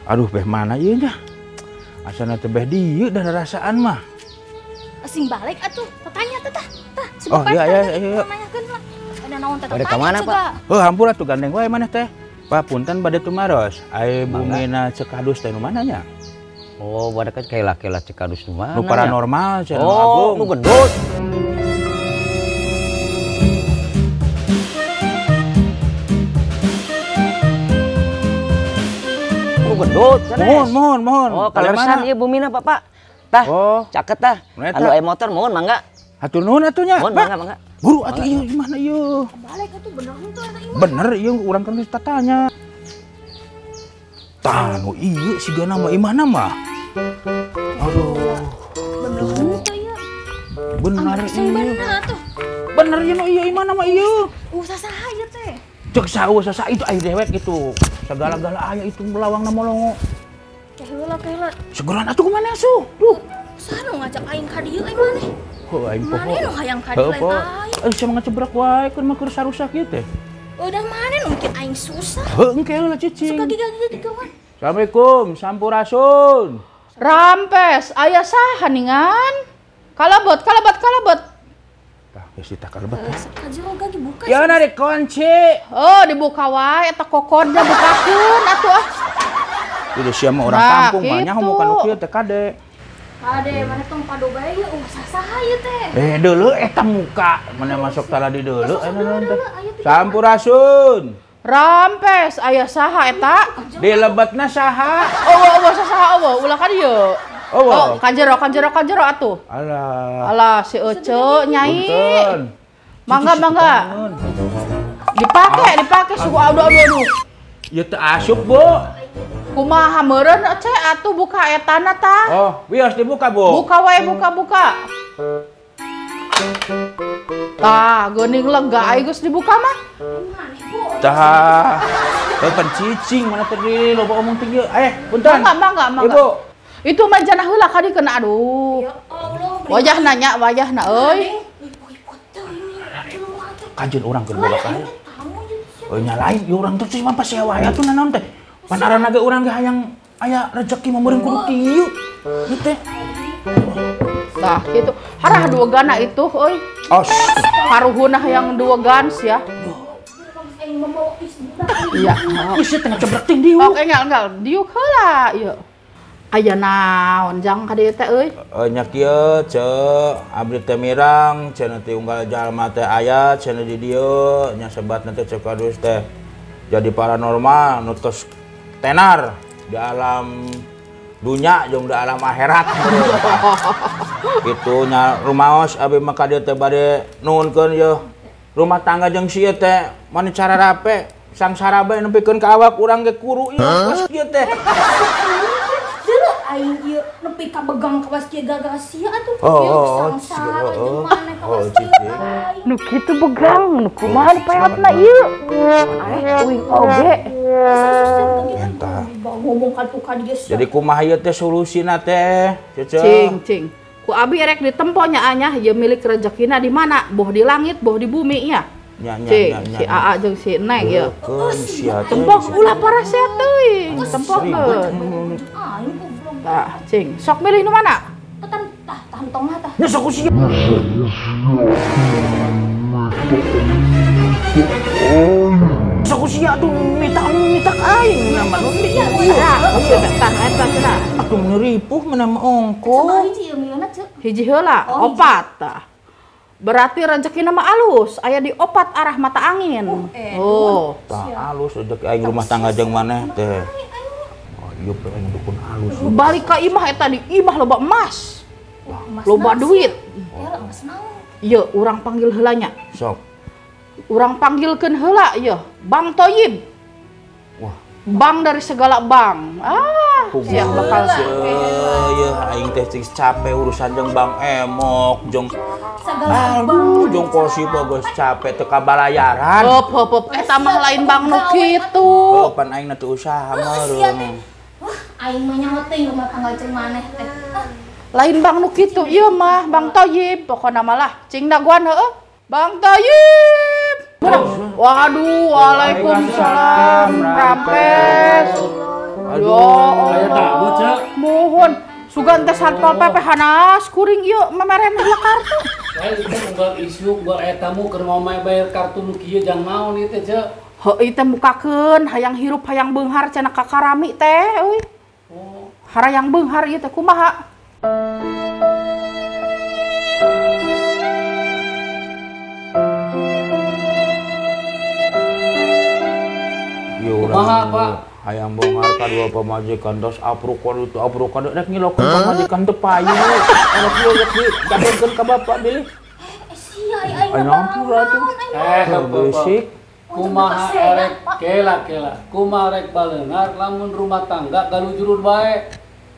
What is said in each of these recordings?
Aduh beh mana ieu nya? Asana teh beh dieu dah rasaan mah. Sing balik atuh, tatanya teh tah. Tah, oh iya iya iya. Ada naon teh? Bade ka mana, Pak? Heuh, hampura tuh gandeng wae maneh teh. Pak punten bade tumaros. Ai bumina Cekadus teh nu mana nya? Oh, bade ka kela-kela Cekadus nu mana? Nu paranormal cenah agung. Oh, nu gendut. Nu gendut sanes. Mohon, mohon, mohon. Oh, kaleresan ieu bumina, Bapak. Tah, oh. Caket tah. Anu aya motor mohon mangga. Hatur nuhun atuh nya. Mohon mangga, mangga. Guru atuh ieu gimana ieu? Balik atuh bener henteu eta ieu. Bener ieu urang kan geus tatanya. Tah nu ieu sigana mah imahna mah. Aduh. Bener henteu ieu. Bener ieu. Bener atuh. Bener ieu nu ieu imahna mah ieu. Usah saha ieu teh. Cek saha usah saha itu aya dewek gitu. Segala-gala aya itu lawangna molongo. Heula heula. Segeran atuh kumaha asuh? Duh. Saha nu ngajak aing ka dieu euy maneh? Heuh aing poho. Maneh nu hayang ka dieu lain aing. Euy sia ngecebrek wae keur mah keur sarusak ieu teh. Udah maneh nu bikin aing susah. Heuh engke heula cicing. Suka giga-giga-gigawan. Assalamualaikum, sampurasun. Rampes, aya saha ningan? Kalebet, kalebet, kalebet. Tah, geus ditah kalebet. Ka jero gagi buka. Ya na dikunci. Oh, dibuka wae eta kokodna bukakeun atuh ah. Udah sia mah orang kampung mah nyaho muka nu kieu teh kade. Kade mana tong pado bae ieu saha ieu teh. Eh deuleu eta muka mana masuk tala di deuleu aya naon teh. Sampurasun. Rampes aya saha eta? Di lebetna saha? Eueuh eueuh saha eueuh ulah ka dieu. Eueuh. Oh, ka jero ka jero ka jero atuh. Alah. Alah si Ece nyai. Mangga mangga. Dipake dipake suku aduh aduh aduh. Ieu teh asup, Bu. Kumaha meureun Ece atuh buka etana tah. Oh, wios dibuka, Bu. Buka wae, buka buka. Tah, geuning lega ai geus dibuka mah. Tah. Heuh pan cicing mana tadi loba omong teh ieu. Eh, punten. Mangga, mangga, mangga. Ibu. Itu mah janah heula ka dieu kena aduh. Ya Allah. Wajahna nya, wajahna euy. Kajeun urang keur boga ka. Oh, nyalain ieu urang teh mah pasti wae atuh nanaon teh. Pan arana ge urang ge hayang aya rezeki mah meureun kudu kieu. Ieu teh. Tah kitu. Harah dua gana itu euy. Oh. Karuhunah yang dua gans ya. Iya. Geus teh ngecebrek ting diuk. Oke enggal enggal diuk heula ieu. Aya naon jang ka dieu teh euy? Nya kieu ceu abdi teh mirang cenah teh unggal jalma teh aya cenah di dieu nya sebatna teh Cekadus teh jadi paranormal nu tos tenar di alam dunya jeung di alam akhirat. Kitu nya rumaos abi mah ka dieu teh bade nuhunkeun yeuh rumah tangga jeung si ieu teh mani cara rape sangsara bae nepikeun ka awak urang ge kuru ieu kos kieu teh. Deuleu aing ieu nepi ka begang kawas kieu gara-gara sia atuh. Ieu sangsara jeung maneh kawas kieu aing. Nu kitu begang nu kumaha paeotna ieu? Uing oge. Entah. Ngomong ka ka dieu. Jadi kumaha ieu teh solusina teh? Cing cing. Ku abi erek ditempo nya anya ieu milik rezekina di mana? Boh di langit, boh di bumi nya. Nya nya Cing, nya. si Aa jeung si Neng ieu. Tempo ulah paraseat teuing. Tempokeun. Tah, cing. Sok milih nu mana? Tetan tah tantongna tah. Nya sok sia. Sok sia atuh mita aing nama nu Tah eta cenah. Atuh ripuh mana mah ongko. Hiji ieu milihna ceu. Hiji heula, opat tah. Berarti rezekina mah alus, aya di opat arah mata angin. Oh. Tah alus rezeki aing rumah tangga jeung maneh teh. Oh, ieu pengen dukun alus. Balik ka imah eta di imah loba emas. Loba duit. Ya emas naon? Ieu urang panggil heula nya. Sok. Urang panggilkeun heula ieu, Bang Toyib. Wah. Bang dari segala bank. Ah, siap bakal ya aing teh cing capek urusan jeung Bang Emok jeung Segala aduh jeung kosi geus capek teu kabalayaran. Hop hop hop eta mah lain bang nu kitu. Oh, pan aing na teu usaha meureun. Wah, aing mah nyaho teuing rumah tangga jeung maneh teh. Lain bang nu kitu ieu mah Bang Toyib pokona mah lah cing daguan heueuh. Bang Toyib. Waduh, waalaikumsalam. Rampes. Ya Aya tamu, Cek. Mohon sugan teh Satpol PP hanas kuring ieu memeren heula kartu. Saya itu unggal isu unggal aya tamu keur ngomai bayar kartu nu kieu jang naon ieu teh, Cek. Heuh ieu teh mukakeun hayang hirup hayang beunghar cenah ka karami teh euy. Oh. Harayang beunghar ieu teh kumaha? Kumaha, Pak? Hayang beunghar kadua pamajikan tos apruk kadu apruk kadu rek ngilokeun pamajikan teu payu. Rek ieu rek dijagonkeun ka bapak bilih. Sia aing mah. Beusik. Kumaha erek kela-kela. Kumaha rek baleunghar lamun rumah tangga galujurun bae.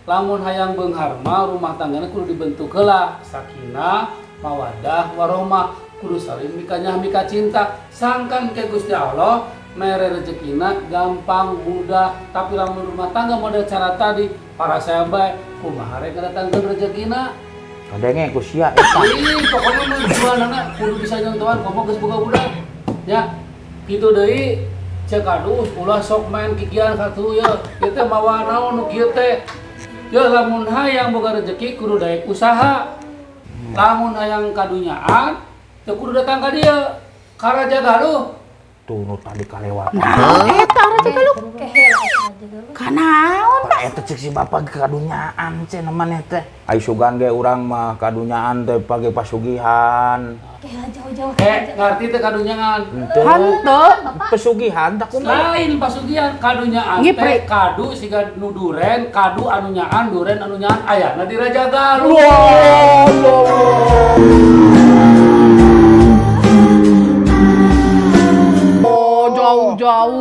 Lamun hayang beunghar mah rumah tanggana kudu dibentuk heula sakinah, mawaddah, warahmah, kudu saling mikanyah mika cinta. Sangkan ke Gusti Allah mere rezekina gampang mudah, tapi lamun rumah tangga model cara tadi para saya bae kumaha rek ngadatangkeun rezekina. Kadenge ku sia eta. Ih, pokoknya mah jualanna kudu bisa nyontohan komo geus boga budak. Ya, kitu deui cek aduh ulah sok main kikian satu ya. Ieu teh mawa naon nu kieu teh. Ya lamun hayang boga rezeki kudu daek usaha. Lamun hayang kadunyaan teu kudu datang ka dieu. Ka Raja Galuh. Tuh nu tadi kalewat. Nah, eta Raja Galuh. Kanaon, Pak? Eta cek si bapak kadunyaan cenah maneh teh. Ai sugan ge urang mah kadunyaan teh pake pasugihan. Kela jauh-jauh. Ngarti teh kadunyaan. Henteu. Pesugihan tah kumaha? Lain pasugihan, kadunyaan teh kadu siga nu duren, kadu anu nyaan, duren anu nyaan ayana di Raja Galuh. Jauh-jauh.